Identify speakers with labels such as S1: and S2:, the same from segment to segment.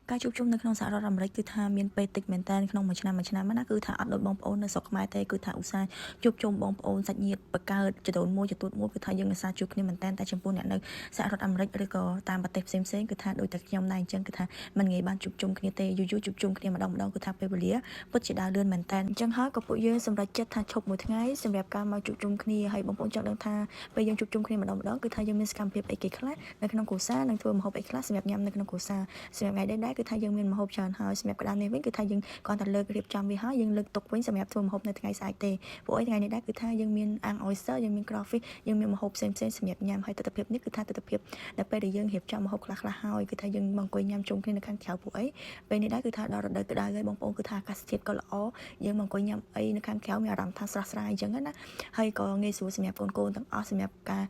S1: ការជួបជុំនៅក្នុងសហរដ្ឋអាមេរិកគឺថាមានពេលតិចមែនតើក្នុងមួយឆ្នាំមួយឆ្នាំណាគឺថាអត់ដូចបងប្អូននៅស្រុកខ្មែរទេគឺថាឧស្សាហ៍ជួបជុំបងប្អូនសាច់ញាតិបកើតចដូនមួយចទួតមួយគឺថាយើងឧស្សាហ៍ជួបគ្នាមែនតើតែចំពោះអ្នកនៅសហរដ្ឋអាមេរិកឬក៏តាមប្រទេសផ្សេងផ្សេងគឺថាដូចតែខ្ញុំដែរអញ្ចឹងគឺថាមិនងាយបានជួបជុំគ្នាទេយូរយូរជួបជុំគ្នាម្ដងម្ដងគឺថាពេលវេលាពិតជាដើរលឿនមែនតើអញ្ចឹងហើយក៏ពួកយើងសម្រេចចិត្តថាឈប់មួយថ្ងៃសម្រាប់ការមកជួបជុំគ្នាហើយបងប្អូនចង់ដឹងថាពេលយើងជួបជុំគ្នាម្ដងម្ដងគឺថាយើងមានសកម្មភាពអីគេខ្លះនៅក្នុងគ្រួសារនិងធ្វើម្ហូបអីខ្លះសម្រាប់ញ៉ាំនៅក្នុងគ្រួសារសម្រាប់ថ្ងៃនេះដែរគឺថាយើងមានម្ហូបច្រើនហើយសម្រាប់ក្តារនេះវិញគឺថាយើងគ្រាន់តែលើករៀបចំវាហើយយើងលើកទុកវិញសម្រាប់ធ្វើម្ហូបនៅថ្ងៃស្អែកទេព្រោះអីថ្ងៃនេះដែរគឺថាយើងមានអាំង oyster យើងមាន crawfish យើងមានម្ហូបផ្សេងផ្សេងសម្រាប់ញ៉ាំហើយទស្សនភាពនេះគឺថាទស្សនភាពដែលពេលដែលយើងរៀបចំម្ហូបខ្លះខ្លះហើយគឺថាយើងមកអង្គុយញ៉ាំជុំគ្នានៅខាងក្រៅព្រោះអីពេលនេះដែរគឺថាដល់រដូវក្តៅហើយបងប្អូនគឺថាអាកាសធាតុក៏ល្អយើងមកអង្គុយញ៉ាំអីនៅខាងក្រៅមានអារម្មណ៍ថាស្រស់ស្រាយអញ្ចឹងណាហើយក៏ងាយស្រួលសម្រាប់កូនកូនទាំងអស់សម្រាប់កា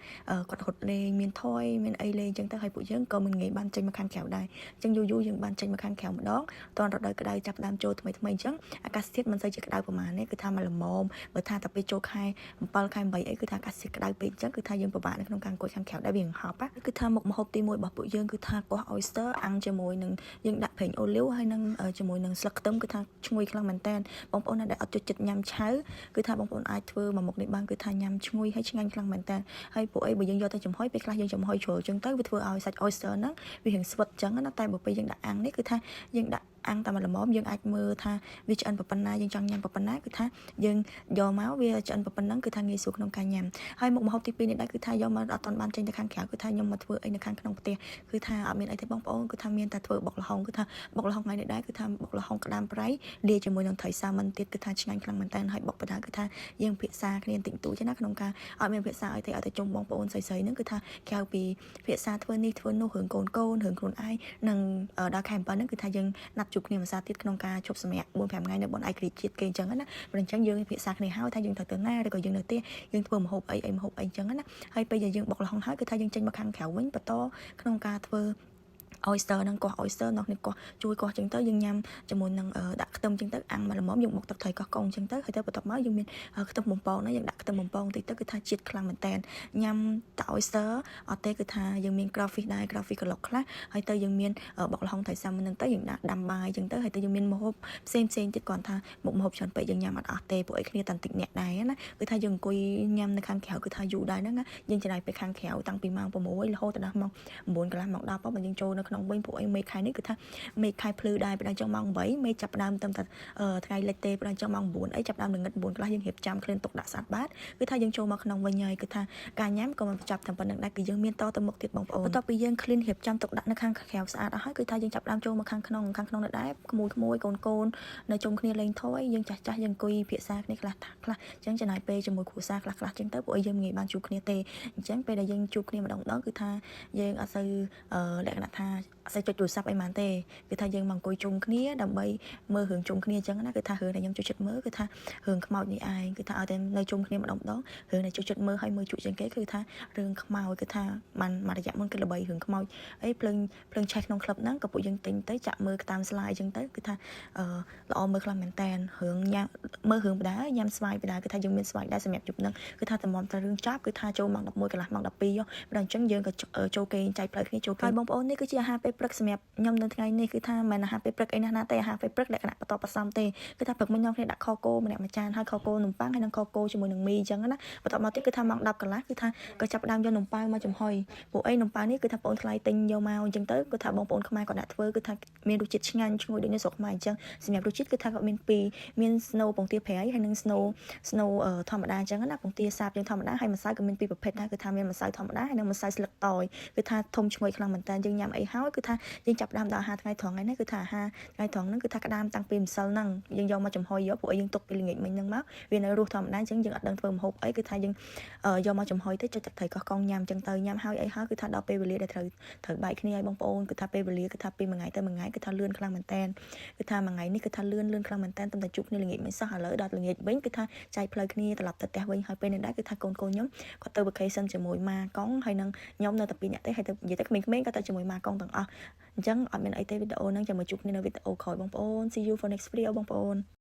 S1: រគាត់រត់លេងមានថយមានអីលេងអញ្ចឹងទៅហើយពួកយើងក៏មិនងាយបានចេញមកខាងក្រៅដែរអញ្ចឹងយូរយូរយើងបានចេញមកខាងក្រៅម្ដងតនរដូវក្តៅចាប់ដើមចូលថ្មីថ្មីអញ្ចឹងអាកាសធាតុមិនសូវជាក្តៅប្រហែលទេគឺថាមកល្មមបើថាតែពេលចូលខែ7ខែ8អីគឺថាអាកាសធាតុក្តៅពេកអញ្ចឹងគឺថាយើងពិបាកនៅក្នុងការអង្គុយខាងក្រៅដែរវាហប់គឺថាមុខម្ហូបទី1របស់ពួកយើងគឺថាកោះ oyster អាំងជាមួយនឹងយើងដាក់ប្រេងអូលីវហើយនឹងជាមួយនឹងស្លឹកខ្ទឹមគឺថាឈ្ងុយខ្លាំងមែនតើបងប្អូនណាដែលអត់ចូលចិត្តញ៉ាំឆៅគឺថាបងប្អូនអាចធ្វើមួយមុខនេះបានគឺថាញ៉ាំឈ្ងុយហើយឆ្ងាញ់ខ្លាំងមែនតើហើយពួកអីបើយើងយកទៅចំហុយពេលខ្លះយើងចំហុយជ្រុលអញ្ចឹងទៅវាធ្វើឲ្យសាច់ oyster ហ្នឹងវារៀងស្វិតអញ្ចឹងណាតែបើពេលយើងដាក់អាំងនេះគឺថាយើងដាក់អាំងតែមួយល្មមយើងអាចមើលថាវាឆ្អិនប៉ុណ្ណាយើងចង់ញ៉ាំប៉ុណ្ណាគឺថាយើងយកមកវាឆ្អិនប៉ុណ្ណឹងគឺថាងាយស្រួលក្នុងការញ៉ាំហើយមុខម្ហូបទី2នេះដែរគឺថាយកមកអត់ទាន់បានចេញទៅខាងក្រៅគឺថាខ្ញុំមកធ្វើអីនៅខាងក្នុងផ្ទះគឺថាអត់មានអីទេបងប្អូនគឺថាមានតែធ្វើបុកល្ហុងគឺថាបុកល្ហុងថ្ងៃនេះដែរគឺថាបុកល្ហុងក្តាមប្រៃលាយជាមួយនឹងត្រីសាម៉ុនទៀតគឺថាឆ្ងាញ់ខ្លាំងមែនតើហើយបុកបដាគឺថាយើងពិសាគ្នាបន្តិចបន្តួចណាក្នុងការអត់មានពិសាអីទេឲ្យតែជុំបងប្អូនស្រីៗហ្នឹងគឺថាក្រៅពីពិសាធ្វើនេះធ្វើនោះរឿងកូនកូនរឿងខ្លួនឯងនិងដល់ខែ7ហ្នឹងគឺថាយើងណាត់ជួបគ្នាមួយសាទៀតក្នុងការជប់សម្រាប់4 5ថ្ងៃនៅបនឯករាជ្យជាតិគេអញ្ចឹងណាព្រោះអញ្ចឹងយើងពិសាគ្នាហើយថាយើងត្រូវទៅណាឬក៏យើងនៅផ្ទះយើងធ្វើម្ហូបអីអីម្ហូបអីអញ្ចឹងណាហើយពេលដែលយើងបុកល្ហុងហើយគឺថាយើងចេញមកខាងក្រៅវិញបន្តក្នុងការធ្វើ oyster ហ្នឹងកោះ oyster នោះនេះកោះជួយកោះចឹងទៅយើងញ៉ាំជាមួយនឹងដាក់ខ្ទឹមចឹងទៅអាំងមកល្មមយើងបុកទឹកត្រីកោះកុងចឹងទៅហើយទៅបន្ទាប់មកយើងមានខ្ទឹមបំពងណាយើងដាក់ខ្ទឹមបំពងតិចទៅគឺថាជាតិខ្លាំងមែនតែនញ៉ាំតែ oyster អត់ទេគឺថាយើងមាន crawfish ដែរ crawfish ក្លុកខ្លះហើយទៅយើងមានបុកល្ហុងត្រីសាម៉ុនហ្នឹងទៅយើងដាក់ដាំបាយចឹងទៅហើយទៅយើងមានម្ហូបផ្សេងផ្សេងទៀតគាត់ថាមុខម្ហូបច្រើនពេកយើងញ៉ាំអត់អស់ទេពួកអីគ្នាតាន់តិចអ្នកដែរណាគឺថាយើងអង្គុយញ៉ាំនៅខាងក្រៅគឺថាយូរដែរហ្នឹងណាយើងចំណាយពេលខាងក្រៅតាំងពីម៉ោង6រហូតដល់ម៉ោង9កន្លះម៉ោង10បើយើងចូលនៅក្នុងវិញពួកអីមេឃខែនេះគឺថាមេឃខែភ្លឺដែរបើដល់ចុងម៉ោង8មេឃចាប់ផ្ដើមតែថ្ងៃលិចទេបើដល់ចុងម៉ោង9អីចាប់ផ្ដើមងឹត9កន្លះយើងរៀបចំឃ្លានទុកដាក់ស្អាតបាតគឺថាយើងចូលមកក្នុងវិញហើយគឺថាការញ៉ាំក៏មិនបញ្ចប់តែប៉ុណ្្នឹងដែរគឺយើងមានតទៅមុខទៀតបងប្អូនបន្ទាប់ពីយើង clean រៀបចំទុកដាក់នៅខាងក្រៅស្អាតអស់ហើយគឺថាយើងចាប់ផ្ដើមចូលមកខាងក្នុងខាងក្នុងនៅដែរក្មួយក្មួយកូនកូននៅជុំគ្នាលេងថយយើងចាស់ចាស់យើងអង្គុយពិភាក្សាគ្នាខ្លះខ្លះអញ្ចឹងចំណាយពេលជាមួយគ្រួសារខ្លះខ្លះអញ្ចឹងទៅពួកយើងងាយបានជួបគ្នាទេអញ្ចឹងពេលដែលយើងជួបគ្នាម្ដងម្ដងគឺថាយើងអត់សូវលក្ខណៈថាអត់សូវចុចទូរស័ព្ទអីហ្មងទេគឺថាយើងមកអង្គុយជុំគ្នាដើម្បីមើលរឿងជុំគ្នាអញ្ចឹងណាគឺថារឿងដែលខ្ញុំចូលចិត្តមើលគឺថារឿងខ្មោចនេះឯងគឺថាឲ្យតែនៅជុំគ្នាម្ដងម្ដងរឿងដែលចូលចិត្តមើលហើយមើលជក់ជាងគេគឺថារឿងខ្មោចគឺថាបានមួយរយៈមុនគឺល្បីរឿងខ្មោចអីភ្លើងភ្លើងឆេះក្នុងក្លឹបហ្នឹងក៏ពួកយើងទិញទៅចាក់មើលតាម slide អញ្ចឹងទៅគឺថាអឺល្អមើលខ្លាំងមែនតែនរឿងញ៉ាំមើលរឿងបដាញ៉ាំស្វាយបដាគឺថាយើងមានស្វាយដែរសម្រាប់យប់ហ្នឹងគឺថាតម្រាំតែរឿងចប់គឺថាចូលម៉ោង11កន្លះម៉ោង12ហ៎ដល់អញ្ចឹងយើងក៏ចូលគេងចែកផ្លូវគ្នាចូលគេងហើយបងប្អូននេះគឺជាអាហារពេលព្រឹកសម្រាប់ខ្ញុំនៅថ្ងៃនេះគឺថាមិនអាហារពេលព្រឹកអីណាស់ណាទេអាហារពេលព្រឹកលក្ខណៈបន្តផ្សំទេគឺថាព្រឹកមិញខ្ញុំគ្នាដាក់ខគោម្នាក់មួយចានហើយខគោនំប៉័ងហើយនិងខគោជាមួយនឹងមីអញ្ចឹងណាបន្ទាប់មកទៀតគឺថាម៉ោង10កន្លះគឺថាក៏ចាប់ផ្ដើមយកនំប៉័ងមកចំហុយពួកអីនំប៉័ងនេះគឺថាបងថ្លៃទិញយកមកអញ្ចឹងទៅគឺថាបងប្អូនខ្មែរគាត់ដាក់ធ្វើគឺថាមានរសជាតិឆ្ងាញ់ឈ្ងុយដូចនៅស្រុកខ្មែរអញ្ចឹងសម្រាប់រសជាតិគឺថាគាត់មានពីរមាន snow ពងទាប្រៃហើយនិង snow snow ធម្មតាអញ្ចឹងណាពងទាសាបយើងធម្មតាហើយម្សៅក៏មានពីរប្រភេទដែរគឺថាមានម្សៅធម្មតាហើយនិងម្សៅស្លឹកតយគឺថាធំឈ្ងុយខ្លាំងមែនតើយើងញ៉ាំអីហើយគឺថាយើងចាប់ផ្ដើមដល់អាហារថ្ងៃត្រង់ថ្ងៃនេះគឺថាអាហារថ្ងៃត្រង់ហ្នឹងគឺថាក្តាមតាំងពីម្សិលហ្នឹងយើងយកមកចំហុយយកពួកយើងទុកពីល្ងាចមិញហ្នឹងមកវានៅរស់ធម្មតាអញ្ចឹងយើងអត់ដឹងធ្វើម្ហូបអីគឺថាយើងយកមកចំហុយទៅចុចទឹកត្រីកោះកុងញ៉ាំអញ្ចឹងទៅញ៉ាំហើយអីហើយគឺថាដល់ពេលវេលាដែលត្រូវត្រូវបែកគ្នាឲ្យបងប្អូនគឺថាពេលវេលាគឺថាពីមួយថ្ងៃទៅមួយថ្ងៃគឺថាលឿនខ្លាំងមែនតែនគឺថាមួយថ្ងៃនេះគឺថាលឿនលឿនខ្លាំងមែនតែនតែជួបគ្នាល្ងាចមិនសោះឥឡូវដល់ល្ងាចវិញគឺថាចែកផ្លូវគ្នាត្រឡប់ទៅផ្ទះវិញហើយពេលនេះដែរគឺថាកូនកូនខ្ញុំគាត់ទៅ vacation ជាមួយម៉ាកុងហើយនឹងខ្ញុំនៅតែពីរនាក់ទេហើយទៅនិយាយទៅក្មេងៗក៏ទៅជាមួយម៉ាកុងទាំងអស់អញ្ចឹងអត់មានអីទេវីដេអូហ្នឹងចាំមកជួបគ្នានៅវីដេអូក្រោយបងប្អូន See you for next video បងប្អូន។